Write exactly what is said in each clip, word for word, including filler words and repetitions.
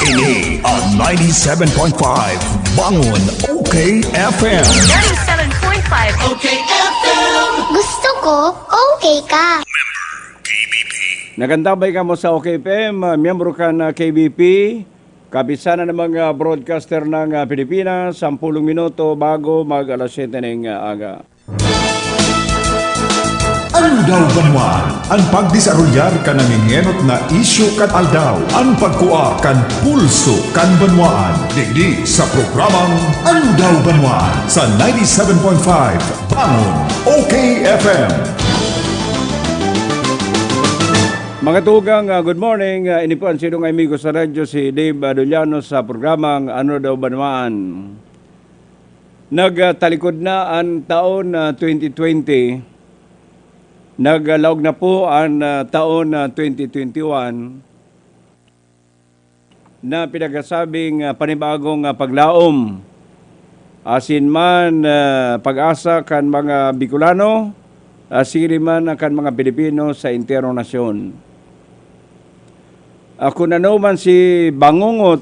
Ini ang ninety-seven point five Bangon O K F M. Ninety-seven point five O K F M. Gusto ko, okay ka. Nagantabay kamo sa O K F M, ah, miyembro kan, ah, K B P, Kapisanan ng mga Broadcaster ng, ah, Pilipinas, sampulong minuto bago mag alas siyete ning, ah, aga. Aldaw Banwaan, an pagdesarolyar kan nangengenot na isyu kan aldaw, an pagkua kan pulso kan banwaan. Digdi sa programang Aldaw Banwaan sa ninety-seven point five Bangon O K F M. Mga tugang, ah, good morning. Ah, ini po ang sinong amigo sa radyo, si Dave Aduliano sa programang Ano Daw Banwaan. Nagtalikod na an taon na twenty twenty. Naglaog na po an, ah, taon na twenty twenty-one na pinagsasabing, ah, panibagong, ah, paglaom. Asin man, ah, pag-asa kan mga Bicolano, ah, siring man kan mga Pilipino sa enterong nasyon. Ah, kun ano man si bangungot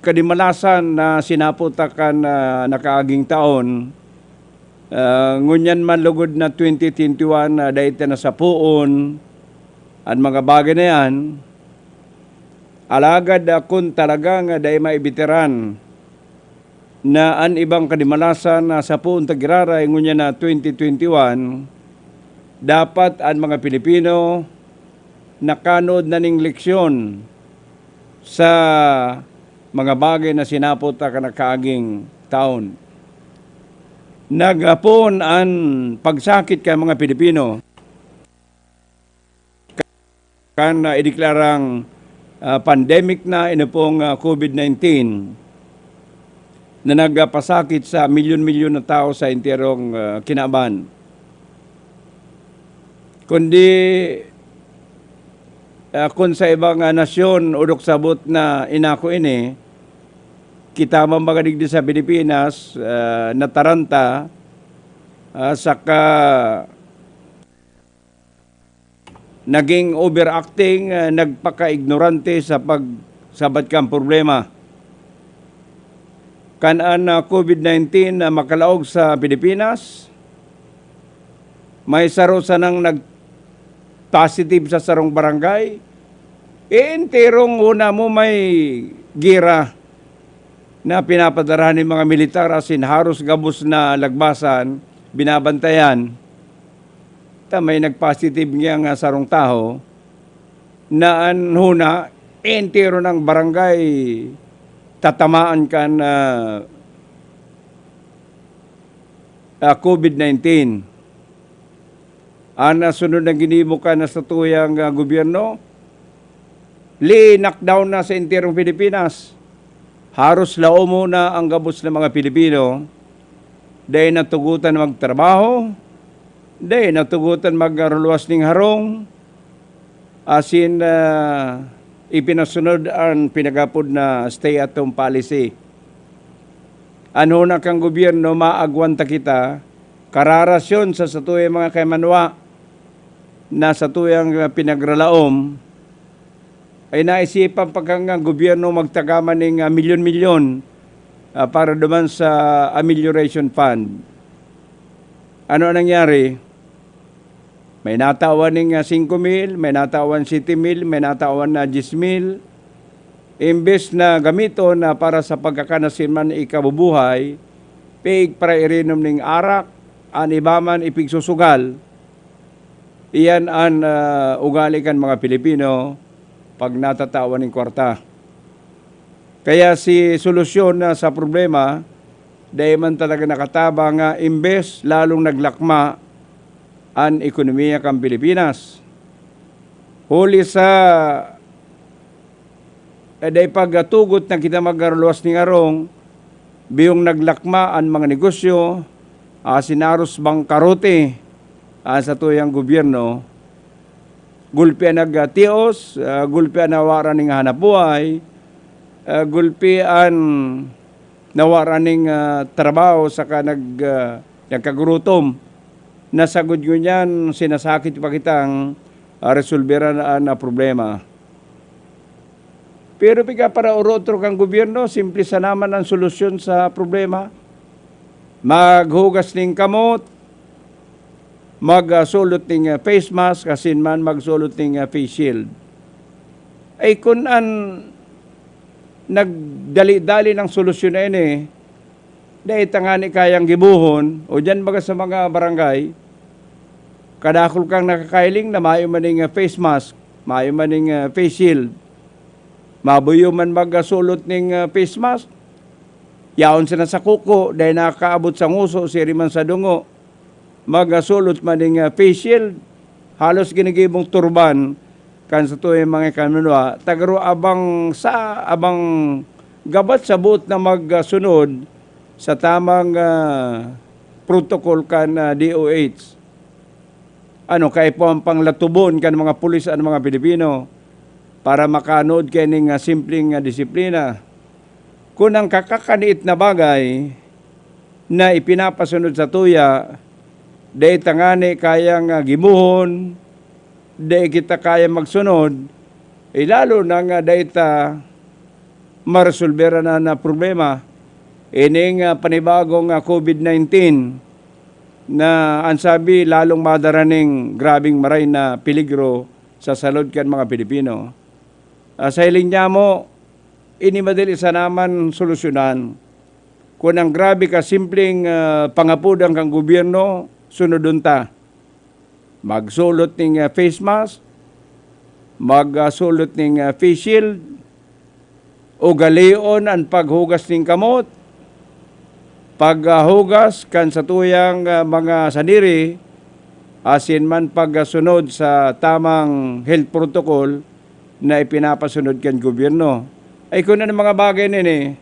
kadimalasan na sinapot ta kan, ah, nakaaging taon, ah, ngunyan man lugod na twenty twenty-one, ah, dai ta na sapoon an mga bagay na yan. Alagad, ah, kun talaga nga dai maibitiran na an ibang kadimalasan na sapoon ta giraray ngunyan na twenty twenty-one, dapat an mga Pilipino nakanood na ning leksyon sa mga bagay na sinapot ta kan nakaaging taon. Nagapon an pagsakit kan mga Pilipino kan, ah, ideklarang, ah, pandemic na ini pong, ah, covid nineteen na nagpasakit sa milyon-milyon na tao sa enterong, ah, kinaban. Kundi, ah, kun sa ibang, ah, nasyon, orog sabot na inako ini, kita man baga digdi sa Pilipinas, ah, nataranta, ah, saka naging overacting, ah, nagpaka-ignorante sa pagsabat kan problema. Kan an, ah, covid nineteen na makalaog sa Pilipinas, may saro sanang nag-positive sa sarong barangay, eh, enterong una mo may gera na pinapadarahan nin mga militar, asin haros gabos na lagbasan, binabantayan. Ta may nag-positive niya nga sarong taho na an huna, entero ng barangay tatamaan kan, ah, ah, covid nineteen. An, ah, sunod na ginibo kan satuyang, ah, gobyerno, li-knockdown na sa enterong Pilipinas. Haros laom na an gabos na mga Pilipino, dai natugotan magtrabaho, dai natugotan magluwas ning harong, asin, ah, ipinasunod an pinagapod na stay-at-home policy. An huna kan gobyerno, maagwan ta kita, kararasyon sa satuyang mga kaimanwa na satuyang pinagralaom, ay naisipan pa kan gobyerno magtaga man ning, ah, milyon-milyon, ah, para duman sa amelioration fund. Ano ang nangyari? May natawan ning, ah, singko mil, may natawan siyete mil, may natawan na diyes mil. Imbes na gamiton na para sa pagkakan asin man ikabubuhay, pigparairinom ning arak, an iba man ipigsusugal. Iyan an, ah, ugali kan mga Pilipino pag natatawan ning kwarta. Kaya si solusyon na sa problema, dai man talaga nakatabang nga imbes lalong naglakma an ekonomiya kan Pilipinas. Huli sa, eh, dai pagtugot na kita magkaluwas ning arong, biyong naglakma an mga negosyo, asin haros bangkarote an satuyang gobyerno, gulpi an nagtios, ah, gulpi an nawaran ning hanapbuhay, ah, gulpi an nawaran ning, ah, trabaho saka nag-, ah, nagkagurutom. Na sagkod ngunyan, sinasakit pa kitang, ah, resolberan an, ah, problema. Pero pigka para orotro kan gobyerno, simple sana man ang solusyon sa problema. Maghugas ning kamot, magsulot ning, ah, face mask, asin man magsulot ning, ah, face shield. Ay kun an nagdali-dali ng solusyon na ini, dai ta ngani kayang gibohon, o diyan baga sa mga barangay, kadakul kang nakakailing na mayo man ning, ah, face mask, mayo man ning, ah, face shield. Mabuyo man magsulot ning, ah, face mask, yaon sana sa kuko, dai nakakaabot sa nguso, siring man sa dungo. Magsulot man ning, ah, face shield, halos ginigibong turban kan satuyang mga ikanunwa, ta garo abang sa, abang gabat sa boot na magsunod sa tamang, ah, protocol kan, ah, D O H. Ano, kaipuhan pang latubon kan mga pulis an mga Pilipino para makanuod kaining, ah, simpleng, ah, disiplina. Kun ang kakakaniit na bagay na ipinapasunod satuya, dai ta ngani kayang, ah, gibohon, dai kita kaya magsunod, eh, lalo na nga dai ta maresolbera na, na problema. Ining, ah, panibagong, ah, covid nineteen na an sabi lalong madara ning grabeng maray na peligro sa salud kan mga Pilipino. Ah, sa hiling niya mo, ini madali sana man solusyonan. Kun ang grabe ka simpleng, ah, pangapodan kan gobyerno, sunodon ta. Magsulot ning, ah, face mask, magsulot ning, ah, face shield, ugalion an paghugas ning kamot, paghugas kan satuyang, ah, mga sadiri, asin man pagsunod sa tamang health protocol na ipinapasunod kan gobyerno. Ay, kun an mga bagay na ini,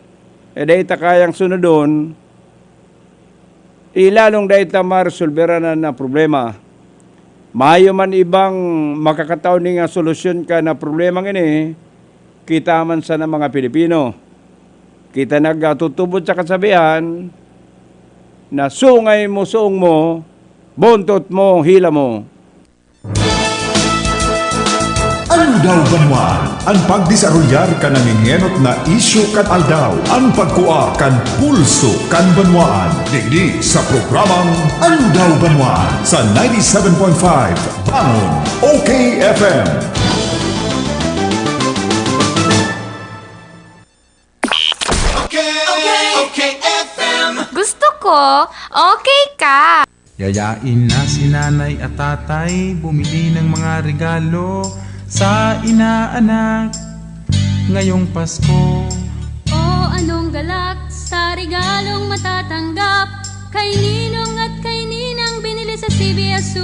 eh, dai ta kayang sunodon, eh, lalong dai ta maresolbera na, na problema. Mayo man ibang makakatao ning, ah, solusyon kan, ah, problemang ini, kita man sana mga Pilipino. Kita nagtutubod sa kasabihan na, "Sungay mo, suong mo, buntot mo, hila mo." Aldaw Banwaan, an pagdesarolyar kan nangengenot na isyu kan aldaw, an pagkua kan pulso kan banwaan. Digdi sa programang Aldaw Banwaan sa ninety-seven point five Bangon, O K F M. Okay, okay, okay, F M. Gusto ko, okay ka. Yayain na si nanay at tatay, bumili ng mga regalo sa inaanak ngayong Pasko. O anong galak sa regalong matatanggap? Kay Ninong at kay Ninang binili sa C V S